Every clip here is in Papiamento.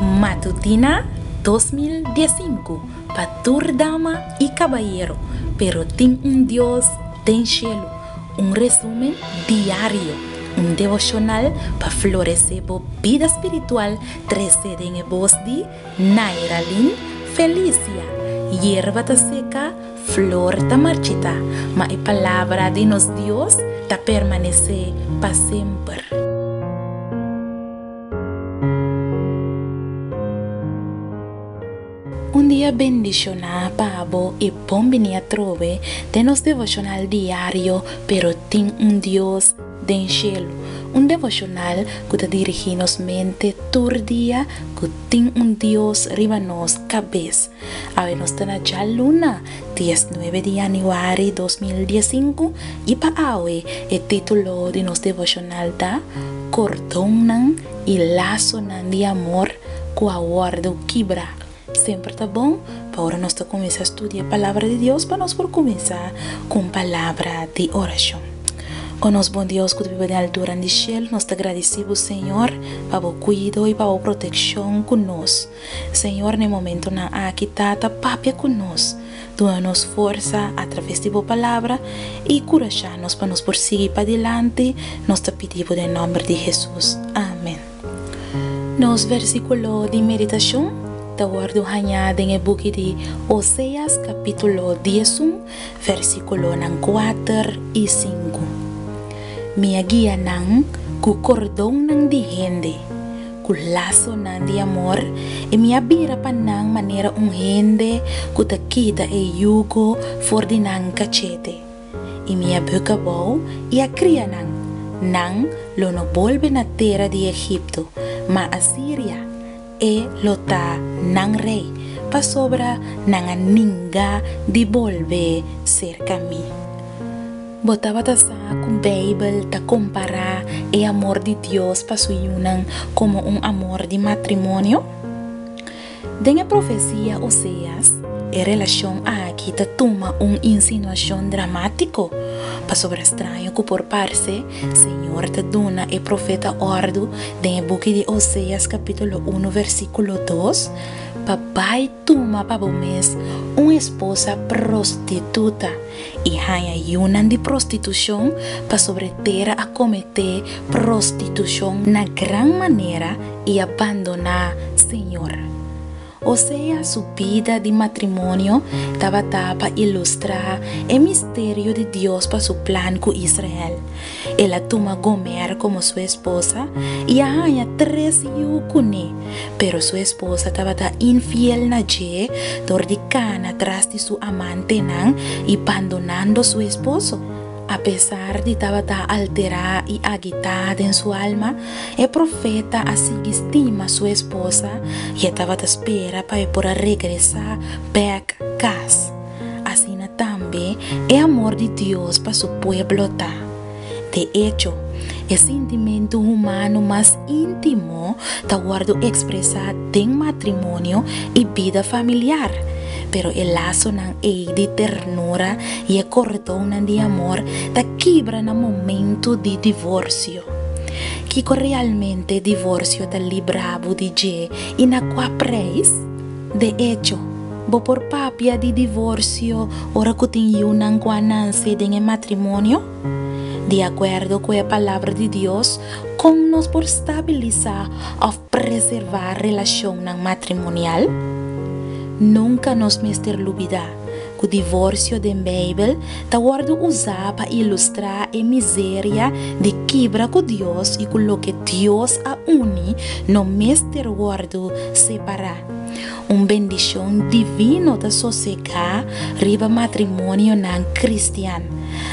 Matutina 2015 pa tur dama i kabayero, pero tin un Dios den shelu. Un resumen diario, un devoshonal pa floresé bo bida spiritual trese den e bos di Nairalyn Felicia. Yerba ta seka, flor ta marchitá, ma e palabra di nos Dios ta permanesé pa semper. Un dia bendishoná pa bo i bon bini atrobe den nos devoshonal diario Pero Tin un Dios den Shelu, un devoshonal ku ta dirigí nos mente tur dia ku tin un Dios riba nos kabes. Awe nos ta na djaluna, diesnuebe di yanüari 2015, i pa awe e título di nos devoshonal ta Kordonnan i Lasonan di Amor ku a wòrdu kibrá. Semper ta bon pa ora nos ta kuminsá studia e Palabra di Dios pa nos por kuminsá ku un palabra di orashon. O nos bon Dios ku ta biba den alturan di shelu, nos ta gradisí bo, Señor, pa bo kuido i pa bo protekshon ku nos. Señor, na e momentunan aki, Tata, papia ku nos. Duna nos forsa atraves di bo Palabra i kurashá nos pa nos por sigui padilanti. Nos ta pidi bo den nòmber di Hesus. Amen. Nos versíkulo di meditashon ta wòrdu hañá den e buki di Oseas kapítulo 11, versíkulonan kuater i sinku. Mi a guia nan ku kordonnan di hende, ku lasonan di amor, i mi a bira pa nan manera un hende ku ta kita e yugo for di nan kachete. I mi a buk abou i a kria nan. Nan lo no bolbe na tera di Egipto, ma Asiria, e lo ta nan rei, pasobra nan a ninga di bolbe serka mi. Bo tabata sa ku Beibel ta kompará e amor di Dios pa su yunan komo un amor di matrimonio? Den e profesia Oseas, e relashon aki ta tuma un insinuashon dramátiko. Pasobra straño ku por parse, Señor ta duna e profeta òrdu den e buki di Oseas kapítulo unu versíkulo dos pa bai tuma pa bo mes un esposa prostituta i haña yunan di prostitushon pasobra e tera a kometé prostitushon na gran manera i a bandoná Señor. Osea su bida di matrimonio tabata pa ilustrá e misterio di Dios pa su plan ku Israel. El a tuma Gomer komo su esposa i a haña tres yu kuné, pero su esposa tabata infiel na dje dor di kana tras di su amantenan i bandonando su esposo. Apesar di tabata alterá i agitá den su alma, e profeta a sigui stima su esposa i e tabata spera pa e por a regresá bèk kas. Asina tambe e amor di Dios pa su pueblo ta. De echo, e sintimentu humano mas íntimo ta wòrdu ekspresá den matrimonio i bida familiar. Pero e lasonan ei di ternura i e kordonnan di amor ta kibra na momentu di divorsio. Kiko realmente divorsio ta libra bo di dje i na kua preis? De echo, bo por papia di divorsio ora ku tin yunan ku a nanse den e matrimonio? Di akuerdo ku e Palabra di Dios, kon nos por stabilisá òf preservá relashonnan matrimonial? Nunka nos mester lubidá ku divorsio den Beibel ta wòrdu usá pa ilustrá e miseria di kibra ku Dios i ku loke Dios a uni no mester wòrdu separá. Un bendishon divino ta sosegá riba matrimonionan kristian.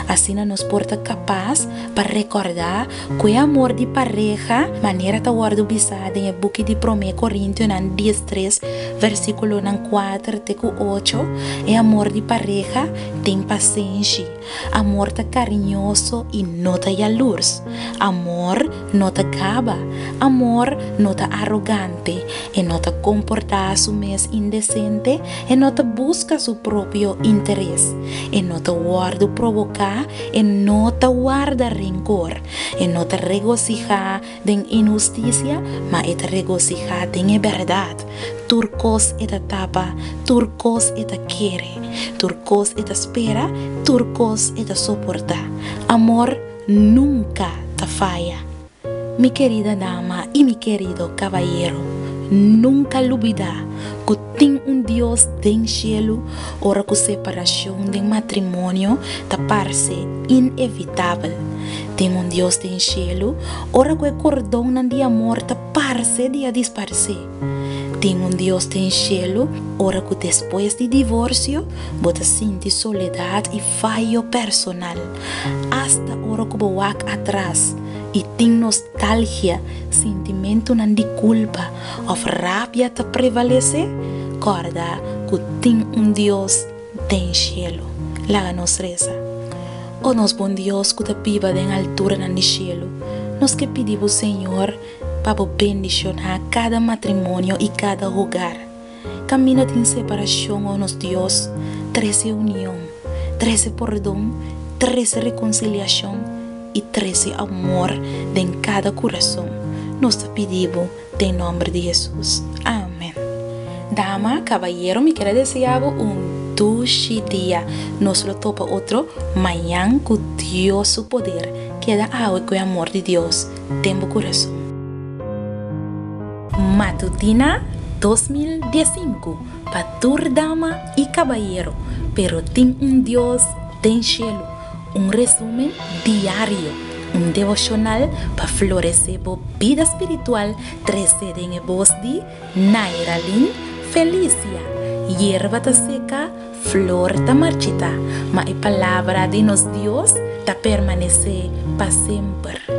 Asina nos por ta kapas pa rekòrdá ku e amor di pareha, manera ta wòrdu bisá den e buki di Promé Korintionan diestres, versíkulonan kuater te ku ocho, e amor di pareha tin pasenshi. Amor ta kariñoso i no ta yalurs. Amor no ta gaba. Amor no ta arogante. E no ta komportá su mes indesente. E no ta buska su propio interes. E no ta wòrdu proboká. eduká, e no ta warda renkor, e no ta regosihá den inhustisia, ma e ta regosihá den e bèrdat. Tur kos e ta tapa, tur kos e ta kere, tur kos e ta spera, tur kos e ta soportá. Amor nunka ta faya. Mi kerida dama i mi kerido kabayero, nunka lubidá ku tin un Dios den shelu ora ku separashon den matrimonio ta parse inevitabel. Tin un Dios den shelu ora ku e kordonnan di amor ta parse di a disparsé. Tin un Dios den shelu ora ku despues di divorsio bo ta sinti soledat i fayo personal. Asta ora ku bo wak atras i tin nostalgia, sintimentunan di kulpa òf rabia ta prevalesé, kòrda ku tin un Dios den shelu. Laga nos resa. O nos bon Dios ku ta biba den alturanan di shelu, nos ke pidi bo Señor pa bo bendishoná kada matrimonio i kada hogar. Kaminda tin separashon, o nos Dios, trese union, trese pordon, trese rekonsiliashon i trese amor den kada kurason. Nos ta pidi bo den nòmber di Hesus. Amen. Dama, kabayero, mi kier a desea bo un dushi dia. Nos lo topa otro mañan ku Dios su poder. Keda awe ku e amor di Dios den bo kurason. Matutina 2015 pa tur dama i kabayero, pero tin un Dios den shelu, un resumen diario, un devoshonal pa floresé bo bida spiritual trese den e bos di Nairalyn Felicia. Yerba ta seka, flor ta marchitá, ma e palabra di nos Dios ta permanesé pa semper.